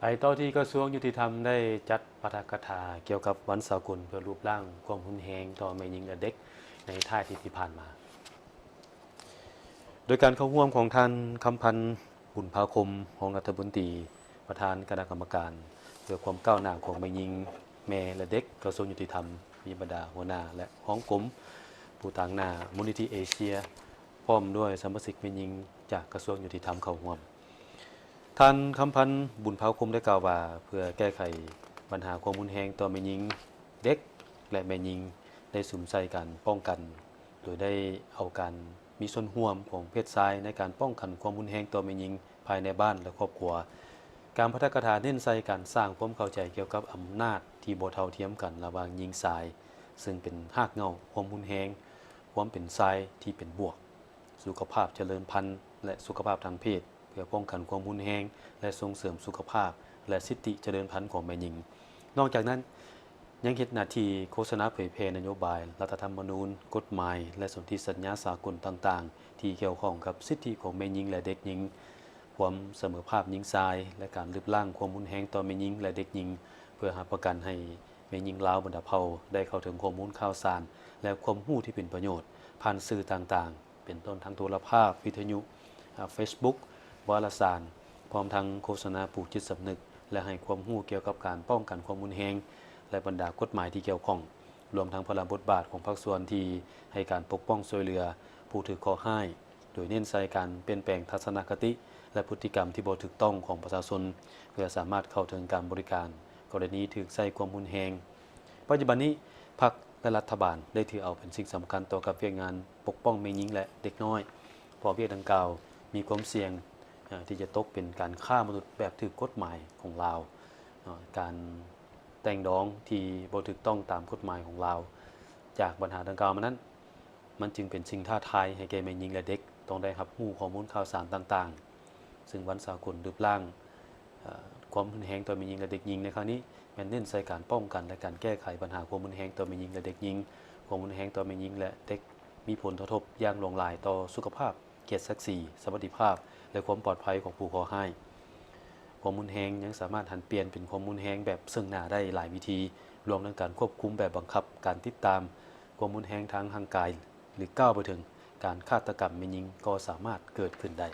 ໄປຕໍ່ທີ່ກະຊວງຍຸຕິທຳໄດ້ຈັດປາຖະກະຖາກ່ຽວກັບວັນສາກົນເພື່ອລົບລ້າງຄວາມຮຸນແຮງຕໍ່ແມ່ຍິງ ແລະ ເດັກໃນທ້າຍທິດທີ່ຜ່ານມາ. ໂດຍການເຂົ້າຮ່ວມຂອງທ່ານ ຄຳພັນ ບຸນພາຄົມ ຮອງລັດຖະມົນຕີ ປະທານຄະນະກຳມະການເພື່ອຄວາມກ້າວໜ້າຂອງແມ່ຍິງ, ແມ່ ແລະ ເດັກ ກະຊວງຍຸຕິທຳ, ມີບັນດາຫົວໜ້າ ແລະ ຮອງກົມ, ຜູ້ຕາງໜ້າມູນນິທິເອເຊຍ ພ້ອມດ້ວຍສະມາຊິກແມ່ຍິງຈາກກະຊວງຍຸຕິທຳເຂົ້າຮ່ວມ. ທ່ານ ຄຳພັນ ບຸນພາຄົມ ໄດ້ກ່າວວ່າ ເພື່ອແກ້ໄຂບັນຫາຄວາມຮຸນແຮງຕໍ່ແມ່ຍິງ, ເດັກ ແລະ ແມ່ຍິງ ໄດ້ສຸມໃສ່ການປ້ອງກັນ ໂດຍໄດ້ເອົາການມີສ່ວນຮ່ວມຂອງເພດຊາຍໃນການປ້ອງກັນຄວາມຮຸນແຮງຕໍ່ແມ່ຍິງພາຍໃນບ້ານ ແລະ ຄອບຄົວ. ການປາຖະກະຖາເນັ້ນໃສ່ການສ້າງຄວາມເຂົ້າໃຈກ່ຽວກັບອຳນາດທີ່ບໍ່ເທົ່າທຽມກັນລະຫວ່າງຍິງຊາຍ, ເຊິ່ງເປັນຮາກເຫງົ້າຄວາມຮຸນແຮງ, ຄວາມເປັນຊາຍທີ່ເປັນບວກ, ສຸຂະພາບຈະເລີນພັນ ແລະ ສຸຂະພາບທາງເພດ ເພື່ອປ້ອງກັນຄວາມຮຸນແຮງ ແລະ ສົ່ງເສີມສຸຂະພາບ ແລະ ສິດທິຈະເລີນພັນຂອງແມ່ຍິງ. ນອກຈາກນັ້ນ, ຍັງເຮັດໜ້າທີ່ໂຄສະນາເຜີຍແຜ່ນະໂຍບາຍ, ລັດຖະທຳມະນູນ, ກົດໝາຍ ແລະ ສົນທິສັນຍາສາກົນຕ່າງໆ ທີ່ກ່ຽວຂ້ອງກັບສິດທິຂອງແມ່ຍິງ ແລະ ເດັກຍິງ, ຄວາມສະເໝີພາບຍິງຊາຍ ແລະ ການລົບລ້າງຄວາມຮຸນແຮງຕໍ່ແມ່ຍິງ ແລະ ເດັກຍິງ, ເພື່ອຮັບປະກັນໃຫ້ແມ່ຍິງລາວບັນດາເຜົ່າໄດ້ເຂົ້າເຖິງຂໍ້ມູນຂ່າວສານ ແລະ ຄວາມຮູ້ທີ່ເປັນປະໂຫຍດ ຜ່ານສື່ຕ່າງໆ ເປັນຕົ້ນທັງໂທລະພາບ, ວິທະຍຸ, ອາ, Facebook, ວາລະສານ, ພ້ອມທັງໂຄສະນາປູກຈິດສຳນຶກ ແລະ ໃຫ້ຄວາມຮູ້ກ່ຽວກັບການປ້ອງກັນຄວາມຮຸນແຮງ ແລະ ບັນດາກົດໝາຍທີ່ກ່ຽວຂ້ອງ, ລວມທັງພາລະບົດບາດຂອງພາກສ່ວນທີ່ໃຫ້ການປົກປ້ອງຊ່ວຍເຫຼືອຜູ້ຖືກເຄາະຮ້າຍ, ໂດຍເນັ້ນໃສ່ການປ່ຽນແປງທັດສະນະຄະຕິ ແລະ ພຶດຕິກຳທີ່ບໍ່ຖືກຕ້ອງຂອງປະຊາຊົນ ເພື່ອສາມາດເຂົ້າເຖິງການບໍລິການກໍລະນີຖືກໃຊ້ຄວາມຮຸນແຮງ. ປັດຈຸບັນນີ້, ພັກ ແລະ ລັດຖະບານໄດ້ຖືເອົາເປັນສິ່ງສຳຄັນຕໍ່ກັບວຽກງານປົກປ້ອງແມ່ຍິງ ແລະ ເດັກນ້ອຍ, ເພາະວຽກດັ່ງກ່າວມີຄວາມສ່ຽງ, ເອີ, ທີ່ຈະຕົກເປັນການຄ້າມະນຸດແບບຖືກກົດໝາຍຂອງລາວ, ເນາະ, ການແຕ່ງດອງທີ່ບໍ່ຖືກຕ້ອງຕາມກົດໝາຍຂອງລາວ. ຈາກບັນຫາດັ່ງກ່າວມານັ້ນ, ມັນຈຶ່ງເປັນສິ່ງທ້າທາຍໃຫ້ແກ່ແມ່ຍິງ ແລະ ເດັກ ຕ້ອງໄດ້ຮັບຮູ້ຂໍ້ມູນຂ່າວສານຕ່າງໆ, ເຊິ່ງວັນສາກົນລົບລ້າງ ເອີ ຄວາມຮຸນແຮງຕໍ່ແມ່ຍິງ ແລະ ເດັກຍິງໃນຄັ້ງນີ້ ແມ່ນເນັ້ນໃສ່ການປ້ອງກັນ ແລະ ການແກ້ໄຂບັນຫາຄວາມຮຸນແຮງຕໍ່ແມ່ຍິງ ແລະ ເດັກຍິງ. ຄວາມຮຸນແຮງຕໍ່ແມ່ຍິງ ແລະ ເດັກ ມີຜົນກະທົບຢ່າງຫຼວງຫຼາຍຕໍ່ສຸຂະພາບ, ກຽດສັກສີ, ສະຫວັດດີພາບ ແລະ ຄວາມປອດໄພຂອງຜູ້ເຄາະຮ້າຍ. ຄວາມຮຸນແຮງຍັງສາມາດຫັນປ່ຽນເປັນຄວາມຮຸນແຮງແບບເຊິ່ງໜ້າໄດ້ຫຼາຍວິທີ, ລວມທັງການຄວບຄຸມແບບບັງຄັບ, ການຕິດຕາມ, ຄວາມຮຸນແຮງທາງຮ່າງກາຍ ຫຼື ກ້າວໄປເຖິງການຄາດຕະກຳແມ່ຍິງກໍສາມາດເກີດຂຶ້ນໄດ້.